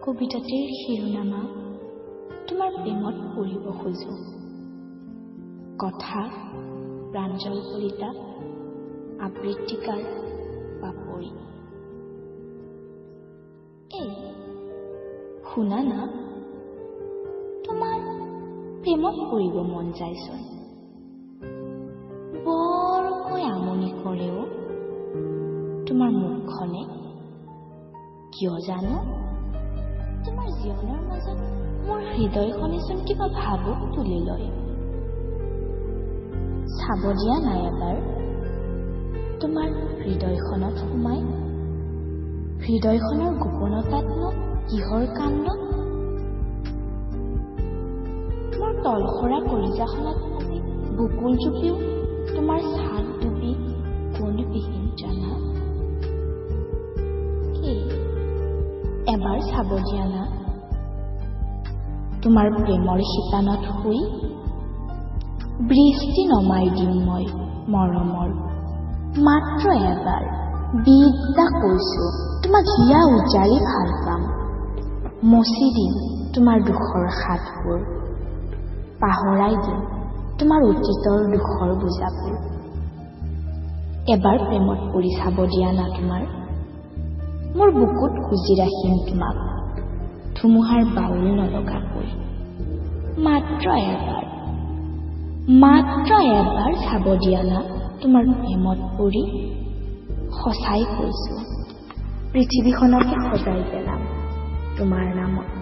কবিতাটিৰ শিৰোনামা তোমাৰ প্ৰেমত পৰিব খোজো। কথা প্ৰাঞ্জল কলিতা, আবৃত্তিকাৰ পাপৰি। এই শুনা না, তোমাৰ প্ৰেমত পৰিব মন যায়চোন। বৰকৈ আমনি কৰেও তোমাৰ মুখখনে, কিয় জানো? তোমাৰ জীৱনৰ মাজত মোৰ হৃদয়খনেচোন কিবা ভাবুক তুলি লয়। চাব দিয়া নাই এবাৰ তোমাৰ হৃদয়খনত সোমাই, হৃদয়খনৰ গোপনতাতনো কিহৰ কাণ্ড? মোৰ তলসৰা কলিজাখনত আজি বকুল জুপিও তোমাৰ ছাঁত ডুবি গোন্ধবিহীন জানা। কি এবাৰ চাব দিয়া না তোমাৰ প্ৰেমৰ শিতানত শুই, বৃষ্টি নমাই দিম মই মৰমৰ। মাত্ৰ এবাৰ বিদ্যা কৈছো, তোমাক হিয়া উজাৰি ভাল পাম। মচি দিম তোমাৰ দুখৰ হাতবোৰ, পাহৰাই দিম তোমাৰ অতীতৰ দুখৰ বোজাবোৰ। এবাৰ প্ৰেমত পৰি চাব দিয়া না তোমাৰ, মোৰ বুকুত গুজি ৰাখিম তোমাক ধুমুহাৰ বাউল নলগাকৈ। মাত্ৰ এবাৰ, মাত্ৰ এবাৰ চাব দিয়া না তোমাৰ প্ৰেমত পৰি। সঁচাই কৈছো, পৃথিৱীখনকে সজাই পেলাম তোমাৰ নামত।